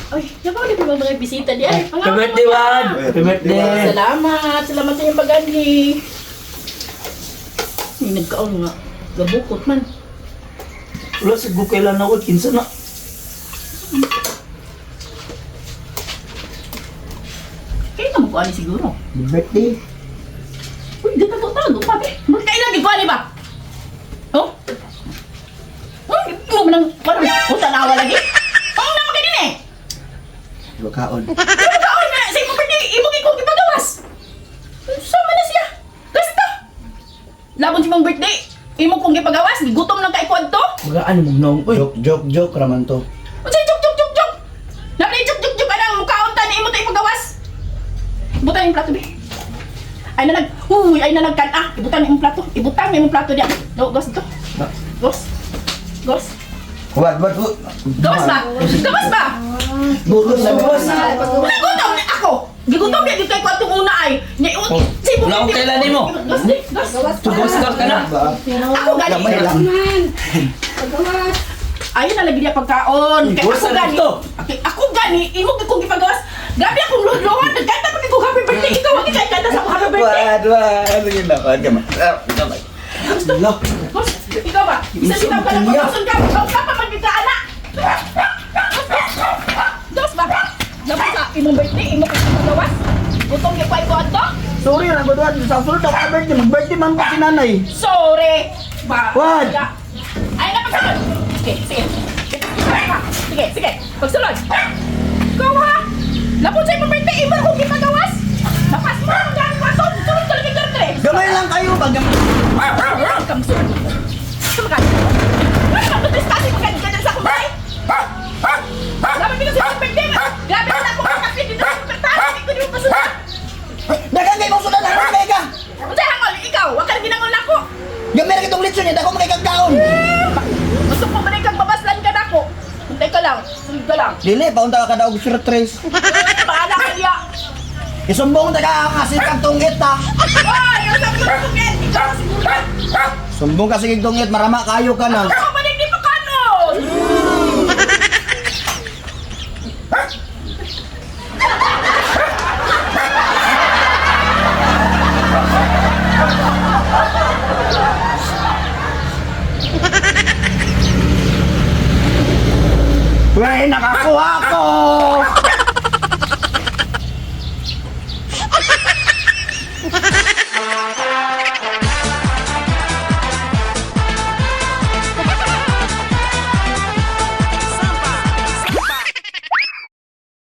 Ay, naku, di ba mga bisita di ay. Happy birthday, Wad! Happy birthday! Salamat, salamat sa inyong pag-anhi. May nagkaon nga. Gabukot man. Wala sa kailan ako, kinsa na. Kaya ka magkuhan siguro. Happy birthday. Uy, di tago-tago pa, be. Magkailan gikuha ba? Oh? Uy, mo man ang parang oh, tanawa lagi. Oh, naman ka din eh. Kaon. Ano ka na sa imong birthday, imo kay kong ipagawas. Sama na siya. Basta. Labon si mong birthday, imo kong gipagawas, gigutom lang kay kuan to. Magaan mo noong, uy. Joke, joke, joke raman to. Unsay joke joke joke joke. Napay joke joke joke anang mukaon ta ni imo ta ipagawas. Ibutan yung plato be. Ay na nag, uy, ay na nagkan ah. Ibutan imong plato. Ibutang imong plato diya. Do, gos to. Gos. Gos. Wad, wad, wad. Gawas ba? Gawas ba? Bukas na bukas. Naggutom na ako. Gigutom na gid kay kwantong una ay. Nya Oh, wala akong kailan nimo. Gos, gos. Tugos ka na. Ako gani. Gamay lang. Ayun na lagi niya pagkaon. Kay Gawas ako na gani. dito. Kay ako gani imo gid kong gipagawas. Grabe akong luhan. Nagkanta pa ko happy birthday. Ikaw wag kay kanta sa akong happy birthday. Wad, wad. Sige na, wad, gamay. Ah, gamay. Ala. Gos, ikaw ba? Isa bitaw ka lang pagkason ka. Ikaw ka pa man ka ana. Dos ba? Dapat sa imong birthday imo kay gipagawas. Gutom gyud ko ay ko adto. Sorry na, wad, wad. Sa sunod ako birthday, mag-birthday man ko si nanay. Sorry! Ba? Wag! Ay, na pagsulod! Sige, sige. Sige, sige. Pagsulod. Ikaw ha? Lapod sa imong birthday, imo akong gipagawas. Lapas mo ang gano'n ko. Sulod ka lagi birthday. Gamay lang kayo, pag gamay. Kam sulod. Sumakan. Wala ka trespassing magkano sa akong bahay. Grabe ko sa imong birthday. Grabe na ako makapit dito sa pertahan. Hindi ko di mo pasunod. Dagan kayo mong sudan, hangol kayo ka. Unsay hangol ikaw? Wa ka na ginangol nako. Gamay na kitong litson niya, dako mo kay kagkaon. Gusto ko man kang babaslan ka nako. Hintay ka lang. Sunod ka lang. Dili, paunta ka daw sir Trace. Bahala ka niya. Isumbong ta ka kasi kang tunggit ta. Ay, ang sabi ko tungit. Ikaw siguro. Sumbong ka sige tunggit, marama kayo ka na. Ako ba di pa kanon? Wey, nakakuha ko!